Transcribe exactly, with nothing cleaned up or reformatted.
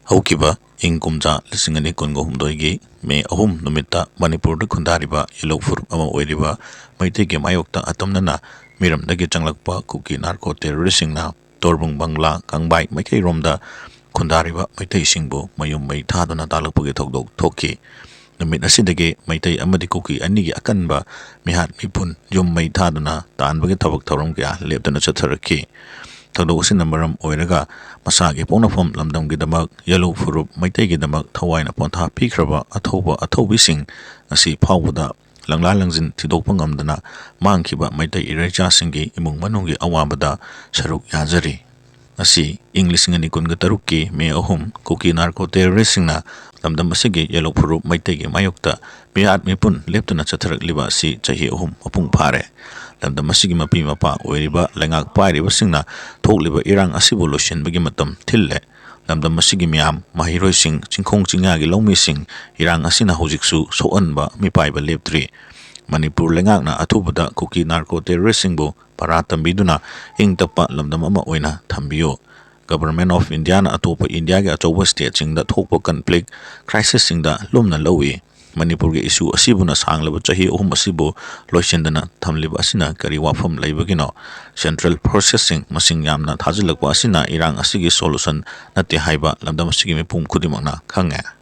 ꯍꯧꯈꯤꯕ ꯏꯪ ꯀꯨꯝꯖꯥ ꯂꯤꯁꯤꯡ ꯑꯅꯤ ꯀꯨꯟꯒ ꯍꯨꯝꯗꯣꯏꯒꯤ ꯃꯦ ꯑꯍꯨꯝ ꯅꯨꯃꯤꯠꯇ ꯃꯅꯤꯄꯨꯔꯗ ꯈꯨꯟꯗꯥꯔꯤꯕ ꯌꯦꯜꯍꯧ ꯐꯨꯔꯨꯞ ꯑꯃ ꯑꯣꯏꯔꯤꯕ ꯃꯩꯇꯩꯒꯤ ꯃꯥꯌꯣꯛꯇ ꯑꯇꯝꯅꯅ ꯃꯤꯔꯝꯗꯒꯤ ꯆꯪꯂꯛꯄ ꯀꯨꯀꯤ ꯅꯥꯔꯀꯣ ꯇꯦꯔꯣꯔꯤꯁꯁꯤꯡꯅ ꯇꯣꯔꯕꯨꯡ ꯕꯪꯂꯥ ꯀꯪꯕꯥꯏ ꯃꯥꯏꯀꯩꯔꯣꯝꯗ ꯈꯨꯟꯗꯥꯔꯤꯕ ꯃꯩꯇꯩꯁꯤꯡꯕꯨ ꯃꯌꯨꯝ ꯃꯩ ꯊꯥꯗꯨꯅ ꯇꯥꯛꯂꯛꯄꯒꯤ ꯊꯧꯗꯣꯛ ꯊꯣꯛꯈꯤ꯫ ꯅꯨꯃꯤꯠ ꯑꯁꯤꯗꯒꯤ ꯃꯩꯇꯩ ꯑꯃꯗꯤ ꯀꯨꯀꯤ ꯑꯅꯤꯒꯤ ꯑꯀꯟꯕ ꯃꯤꯍꯥꯠ ꯃꯤꯄꯨꯟ ꯌꯨꯝ ꯃꯩ ꯊꯥꯗꯨꯅ ꯇꯥꯟꯕꯒꯤ ꯊꯕꯛ ꯊꯧꯔꯝ ꯀꯌꯥ ꯂꯦꯞꯇꯅ ꯆꯠꯊꯔꯛꯈꯤ꯫ ꯊꯧꯗꯣꯛ ꯑꯁꯤꯅ ꯃꯔꯝ ꯑꯣꯏꯔꯒ ꯃꯁꯥꯒꯤ ꯄꯣꯛꯅꯐꯝ ꯂꯝꯗꯝꯒꯤꯗꯃꯛ ꯌꯦꯜꯍꯧ ꯐꯨꯔꯨꯞ ꯃꯩꯇꯩꯒꯤꯗꯃꯛ ꯊꯋꯥꯏꯅ ꯄꯣꯟꯊꯥ ꯄꯤꯈ꯭ꯔꯕ ꯑꯊꯧꯕ ꯑꯊꯧꯕꯤꯁꯤꯡ ꯉꯁꯤ ꯐꯥꯎꯕꯗ ꯂꯪꯂꯥ ꯂꯪꯖꯤꯟ ꯊꯤꯗꯣꯛꯄ ꯉꯝꯗꯅ ꯃꯥꯡꯈꯤꯕ ꯃꯩꯇꯩ ꯏꯔꯩꯆꯥꯁꯤꯡꯒꯤ ꯏꯃꯨꯡ ꯃꯅꯨꯡꯒꯤ ꯑꯋꯥꯕꯗ ꯁꯔꯨꯛ ꯌꯥꯖꯔꯤ꯫ ꯉꯁꯤ ꯏꯪ ꯂꯤꯁꯤꯡ ꯑꯅꯤ ꯀꯨꯟꯒ ꯇꯔꯨꯛꯀꯤ ꯃꯦ ꯑꯍꯨꯝ ꯀꯨꯀꯤ ꯅꯥꯔꯀꯣ ꯇꯦꯔꯣꯔꯤꯁꯁꯤꯡꯅ ꯂꯝꯗꯝ ꯑꯁꯤꯒꯤ ꯌꯦꯜꯍꯧ ꯐꯨꯔꯨꯞ ꯃꯩꯇꯩꯒꯤ ꯃꯥꯌꯣꯛꯇ ꯃꯤꯍꯥꯠ ꯃꯤꯄꯨꯟ ꯂꯦꯞꯇꯅ ꯆꯠꯊꯔꯛꯂꯤꯕ ꯑꯁꯤ ꯆꯍꯤ ꯑꯍꯨꯝ ꯃꯄꯨꯡ ꯐꯥꯔꯦ꯫ ꯂꯝꯗꯝ ꯑꯁꯤꯒꯤ ꯃꯄꯤ ꯃꯄꯥ ꯑꯣꯏꯔꯤꯕ ꯂꯩꯉꯥꯛ ꯄꯥꯏꯔꯤꯕꯁꯤꯡꯅ ꯊꯣꯛꯂꯤꯕ ꯏꯔꯥꯡ ꯑꯁꯤꯕꯨ ꯂꯣꯏꯁꯤꯟꯕꯒꯤ ꯃꯇꯝ ꯊꯤꯜꯂꯦ꯫ ꯂꯝꯗꯝ ꯑꯁꯤꯒꯤ ꯃꯤꯌꯥꯝ, ꯃꯍꯩꯔꯣꯏꯁꯤꯡ, ꯆꯤꯡꯈꯣꯡ ꯆꯤꯡꯌꯥꯒꯤ ꯂꯧꯃꯤꯁꯤꯡ, ꯏꯔꯥꯡ ꯑꯁꯤꯅ ꯍꯧꯖꯤꯛꯁꯨ ꯁꯣꯛꯍꯟꯕ ꯃꯤꯄꯥꯏꯕ ꯂꯦꯞꯇ꯭ꯔꯤ꯫ ꯃꯅꯤꯄꯨꯔ ꯂꯩꯉꯥꯛꯅ ꯑꯊꯨꯕꯗ ꯀꯨꯀꯤ ꯅꯥꯔꯀꯣ ꯇꯦꯔꯣꯔꯤꯁꯁꯤꯡꯕꯨ ꯄꯔꯥ ꯇꯝꯕꯤꯗꯨꯅ ꯏꯪ ꯇꯞꯄ ꯂꯝꯗꯝ ꯑꯃ ꯑꯣꯏꯅ ꯊꯝꯕꯤꯌꯨ꯫ Government of Indiaꯅ ꯑꯇꯣꯞꯄ ꯏꯟꯗꯤꯌꯥꯒꯤ ꯑꯆꯧꯕ stateꯁꯤꯡꯗ ꯊꯣꯛꯄ conflict, crisisꯁꯤꯡꯗ ꯂꯨꯝꯅ ꯂꯧꯏ꯫ ꯃꯅꯤꯄꯨꯔꯒꯤ issue ꯑꯁꯤꯕꯨꯅ ꯁꯥꯡꯂꯕ ꯆꯍꯤ ꯑꯍꯨꯝ ꯑꯁꯤꯕꯨ ꯂꯣꯏꯁꯤꯟꯗꯅ ꯊꯝꯂꯤꯕ ꯑꯁꯤꯅ ꯀꯔꯤ ꯋꯥꯐꯝ ꯂꯩꯕꯒꯤꯅꯣ? Central forcesꯁꯤꯡ ꯃꯁꯤꯡ ꯌꯥꯝꯅ ꯊꯥꯖꯤꯜꯂꯛꯄ ꯑꯁꯤꯅ ꯏꯔꯥꯡ ꯑꯁꯤꯒꯤ solution ꯅꯠꯇꯦ ꯍꯥꯏꯕ ꯂꯝꯗꯝ ꯑꯁꯤꯒꯤ ꯃꯤꯄꯨꯝ ꯈꯨꯗꯤꯡꯃꯛꯅ ꯈꯪꯉꯦ꯫